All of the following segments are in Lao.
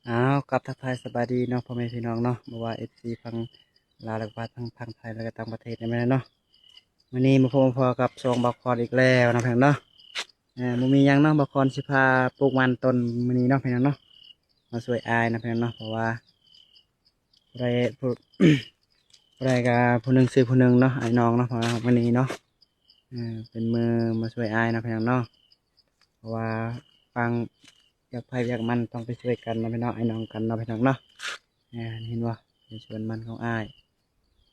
ອ້າວ ກັບທັກທາຍສະບາຍດີເນາະ ພໍ່ແມ່ພີ່ນ້ອງເນາະ ບໍ່ວ່າເອັຟຊີຝັ່ງລາວ ແລ້ວກໍຝັ່ງ ຝັ່ງໄທ ແລ້ວກໍຕ່າງປະເທດນີ້ແມ່ນເນາະ. ມື້ນີ້ມາພົບມາພໍ້ກັບຊ່ອງບ່າວຄອນອີກແລ້ວເນາະ ພີ່ນ້ອງເນາະ. ເອີ ບໍ່ມີຫຍັງເນາະ ບ່າວຄອນຊິພາປູກມັນຕົ້ນມື້ນີ້ເນາະ ພີ່ນ້ອງເນາະ ມາຊ່ວຍອ້າຍເນາະ ພີ່ນ້ອງເນາະ. ເພາະວ່າ ຜູ້ໃດ ຜູ້ ຜູ້ໃດກໍຜູ້ໜຶ່ງຊ່ວຍຜູ້ໜຶ່ງເນາະ ອ້າຍນ້ອງເນາະ. ເພາະວ່າມື້ນີ້ເນາະ ເອີ ເປັນມື້ມາຊ່ວຍອ້າຍເນາະ ພີ່ນ້ອງເນາະ. ເພາະວ່າຟັງວຽກໃຜວຽກມັນ ຕ້ອງໄປຊ່ວຍກັນເນາະ ພີ່ນ້ອງ ອ້າຍນ້ອງກັນເນາະ ພີ່ນ້ອງເນາະ. ເອີ ເຫັນບໍ່ ເປັນສວນມັນຂອງອ້າຍ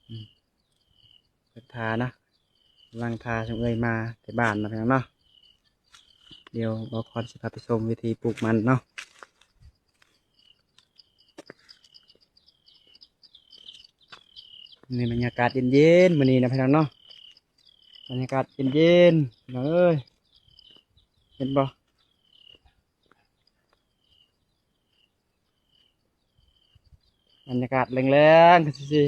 ອືມ ເພິ່ນທານະ ກຳລັງທາ ຊຸມເອື້ອຍມາແຕ່ບ້ານເນາະ ພີ່ນ້ອງເນາະ. ດຽວບ່າວຄອນຊິພາໄປຊົມວິທີປູກມັນເນາະ. ນີ້ບັນຍາກາດເຢັນໆ ມື້ນີ້ນະ ພີ່ນ້ອງເນາະ ບັນຍາກາດເຢັນໆ ພີ່ນ້ອງເອີຍ ເຫັນບໍ່ ບັນຍາກາດແລງໆ ຄືຊິ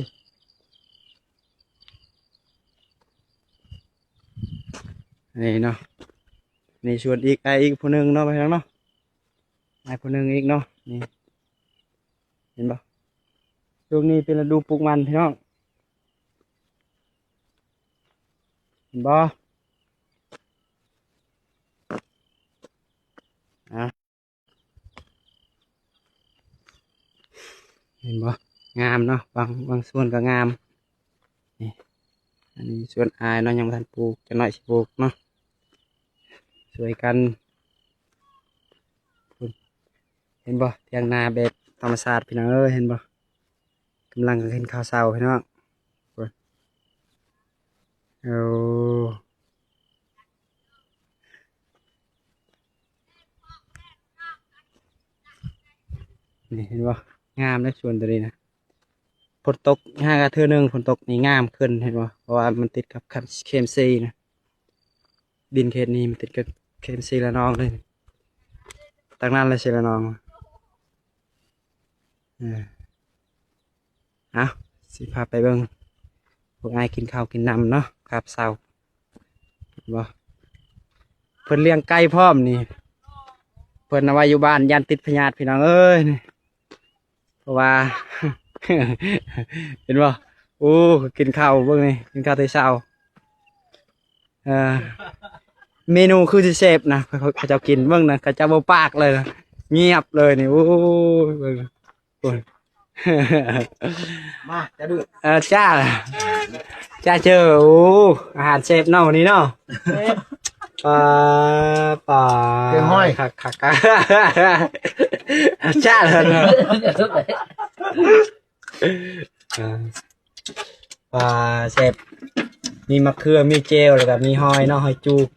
ນີ້ເນາະ ນີ້ຊວນອີກ ອ້າຍອີກຜູ້ໜຶ່ງເນາະ ພີ່ນ້ອງເນາະ ອ້າຍຜູ້ໜຶ່ງອີກເນາະ. ນີ້ ເຫັນບໍ່ ຊ່ວງນີ້ເປັນລະດູປູກມັນ ພີ່ນ້ອງ ເຫັນບໍ່ ອາ ເຫັນບໍ່ ງາມເນາະ ບາງ ບາງສ່ວນກໍງາມ. ນີ້ ອັນນີ້ສວນອ້າຍເນາະ ຍັງບໍ່ທັນປູກ ຈັກໜ້ອຍຊິປູກເນາະ ຊ່ວຍກັນ. ພຸ້ນ ເຫັນບໍ່ ຖຽງນາແບບທຳມະຊາດ ພີ່ນ້ອງເອີຍ ເຫັນບໍ່ ກຳລັງກິນເຂົ້າເຊົ້າ ພີ່ນ້ອງ ໂອ້ ນີ້ເຫັນບໍ່ ງາມເດ້ສວນໂຕນີ້ນະ. ຝົນຕົກຫາກະເທື່ອໜຶ່ງ ຝົນຕົກນີ້ງາມຂຶ້ນ ເຫັນບໍ່ ເພາະວ່າມັນຕິດກັບເຂມຊີນະ ດິນເຂດນີ້ມັນຕິດກັບເຂມຊີລະນອງເລີຍ ທາງນັ້ນລະຊີລະນອງ. ເອີ ເອົາ ຊິພາໄປເບິ່ງພວກອ້າຍກິນເຂົ້າກິນນ້ຳເນາະ ຄາບເຊົ້າ ເຫັນບໍ່ ເພິ່ນລ້ຽງໄກ່ພ້ອມນີ້ ເພິ່ນເອົາໄວ້ຢູ່ບ້ານຢ້ານຕິດພະຍາດ ພີ່ນ້ອງເອີຍ ນີ້ ເພາະວ່າ ເຫັນບໍ່ ໂອ້ ກິນເຂົ້າເບິ່ງນີ້ ກິນເຂົ້າແຕ່ເຊົ້າ. ເອີ ເມນູຄືຊິແຊບນະ ເຂົາເຈົ້າກິນເບິ່ງນະ ເຂົາເຈົ້າບໍ່ປາກເລີຍນະ ງຽບເລີຍນີ້ ໂອ້ຍ ເບິ່ງ ໂອ້ຍ ມາ ຈະດື້ ເອີ ຈ້າ ຈ້າເຈີ ໂອ້ ອາຫານແຊບເນາະ ມື້ນີ້ເນາະ ປາ ປາ ເປັນຫ້ອຍ ຄັກໆ ຈ້າເລີຍເນາະ. ອ່າ ປາແຊບ ມີໝາກເຂືອ ມີແຈ່ວ ແລ້ວກໍມີຫອຍເນາະ ຫອຍຈູບ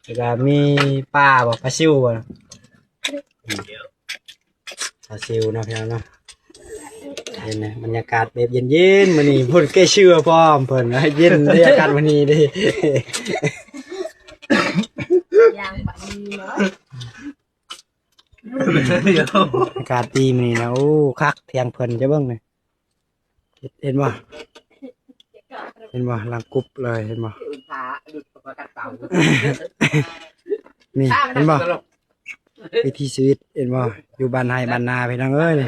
ແລ້ວກໍມີປາບໍ ປາຊິວບໍ ປາຊິວເນາະ ພີ່ນ້ອງເນາະ. ເຫັນໄໝ ບັນຍາກາດແບບເຢັນໆ ມື້ນີ້ ພຸ້ນ ແກ້ເສື້ອພ້ອມ ເພິ່ນ ເຢັນ ບັນຍາກາດມື້ນີ້ເດ້ ຢ່າງປານນີ້ເນາະ. ອາກາດດີມື້ນີ້ນະ ໂອ້ ຄັກ ຖຽງເພິ່ນ ຈະເບິ່ງນີ້ ເຫັນ ເຫັນບໍ່ ເຫັນບໍ່ ຫຼັງກຸບເລີຍ ເຫັນບໍ່ ນີ້ ເຫັນບໍ່ ວິຖີຊີວິດ ເຫັນບໍ່ ຢູ່ບ້ານໄຮ່ບ້ານນາ ພີ່ນ້ອງເອີຍ ນີ້.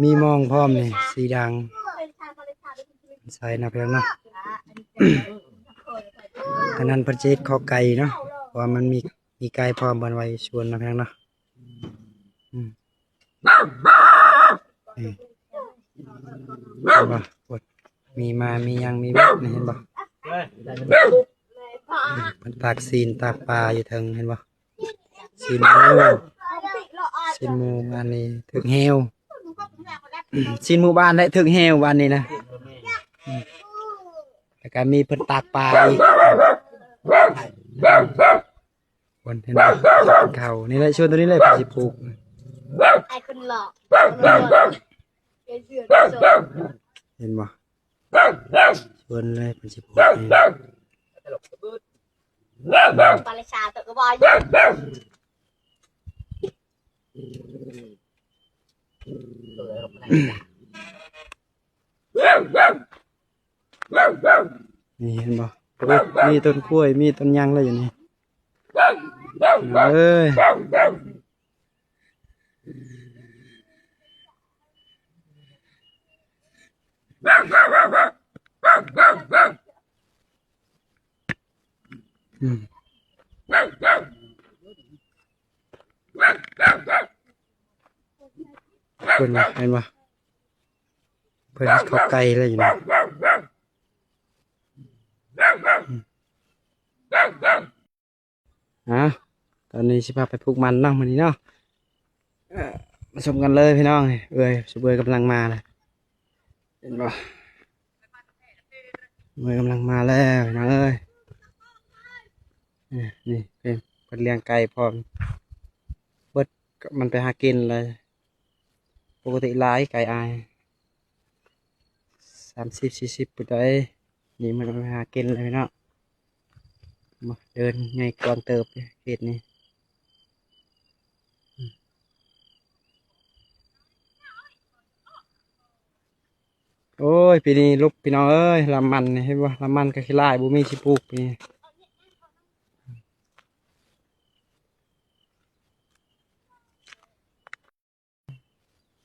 ມີມອງພ້ອມນີ້ ສີດາງ ໃສ່ນະ ພີ່ນ້ອງເນາະ. ອັນນັ້ນເພິ່ນຊິເຮັດຄອກໄກ່ເນາະ ເພາະວ່າມັນມີ ມີໄກ່ພ້ອມ ເພິ່ນໄວ້ສວນນະ ພີ່ນ້ອງເນາະ. ອືມ ນີ້ ເຫັນບໍ່ ໂອ້ຍ ມີມ້າ ມີຫຍັງ ມີເວດນີ້ ເຫັນບໍ່ ເພິ່ນຕາກຊີ້ນຕາກປາຢູ່ເທິງ ເຫັນບໍ່. ຊີ້ນໝູ ຊີ້ນໝູບ້ານນີ້ຖືກແຮ້ວ ຊີ້ນໝູບ້ານໄດ້ຖືກແຮ້ວບ້ານນີ້ນະ. ອືມ ແລ້ວກໍມີເພິ່ນຕາກປາອີກ ຄົນເຫັນບໍ່ ເຂົ້ານີ້ແຫຼະ ຊ່ວງໂຕນີ້ແຫຼະເພິ່ນຊິປູກ ອ້າຍຄົນຫຼໍ່ ເຫັນບໍ່ ຊ່ວງເລີຍເພິ່ນຊິປູກ. ປາລະຊາຕົວກະບອຍ ນີ້ເຫັນບໍ່ ມີຕົ້ນກ້ວຍ ມີຕົ້ນຫຍັງເລີຍຢູ່ນີ້ ເອີຍ. ອືມ ເພິ່ນວ່າ ເຫັນບໍ່? ເພິ່ນເຮັດເຂົ້າໄກ່ແລ້ວຢູ່ນີ້. ອາ ຕອນນີ້ຊິພາໄປປູກມັນເນາະ ມື້ນີ້ເນາະ. ເອີ ມາຊົມກັນເລີຍພີ່ນ້ອງ. ເອື້ອຍ ຊຸມເອື້ອຍກຳລັງມາແລ້ວ ເຫັນບໍ່? ເອື້ອຍກຳລັງມາແລ້ວພີ່ນ້ອງເອີຍ. ນີ້ ນີ້ເພິ່ນ ເພິ່ນລ້ຽງໄກ່ພ້ອມ ເບິດ ມັນໄປຫາກິນເລີຍ. ປົກກະຕິຫຼາຍໄກ່ອ້າຍ ສາມສິບ ສີ່ສິບ ພຸ້ນໃດ໋. ນີ້ມັນໄປຫາກິນແລ້ວພີ່ນ້ອງ. ມາ ເດີ່ນໃຫຍ່ກວ້າງເຕີບເຂດນີ້. ໂອ້ຍ ປີນີ້ຫຼຸບພີ່ນ້ອງເອີຍ. ລຳມັນນີ້ ເຫັນບໍ່? ລຳມັນກໍຂີ້ຫຼ້າຍ ບໍ່ມີຊິປູກປີນີ້.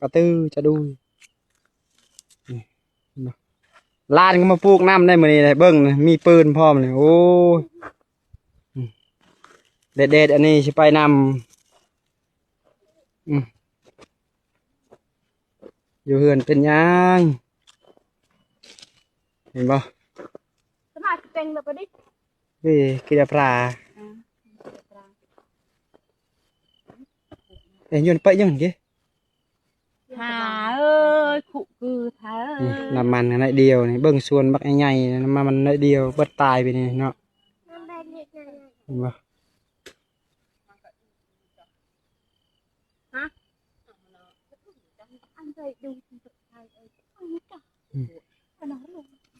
ກະຕື້ຈະດູຍ ນີ້ ເຫັນບໍ່? ຫຼານກໍມາປູກນຳໄດ້ມື້ນີ້ ເບິ່ງ ມີປືນພ້ອມນີ້. ໂອ້ຍ ອືມ ແດດໆ ອັນນີ້ຊິໄປນຳ. ອືມ ຢູ່ເຮືອນເປັນຫຍັງ? ເຫັນບໍ່? ສະມາຊິເຕັງແລ້ວປະດິ. ເອີ ກິນແຕ່ປາ. ອືມ ເອີ ຍົນໄປຍົນເກ. ຫາເອີຍ ຄຸຄືເທີ. ນີ້ ນ້ຳມັນໜ້ອຍດຽວນີ້ ເບິ່ງສວນບັກໃຫຍ່ໆ ນ້ຳມັນໜ້ອຍດຽວ ເບິດຕາຍໄປນີ້ເນາະ. ເຫັນບໍ່? ຮະ?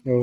ໂອ້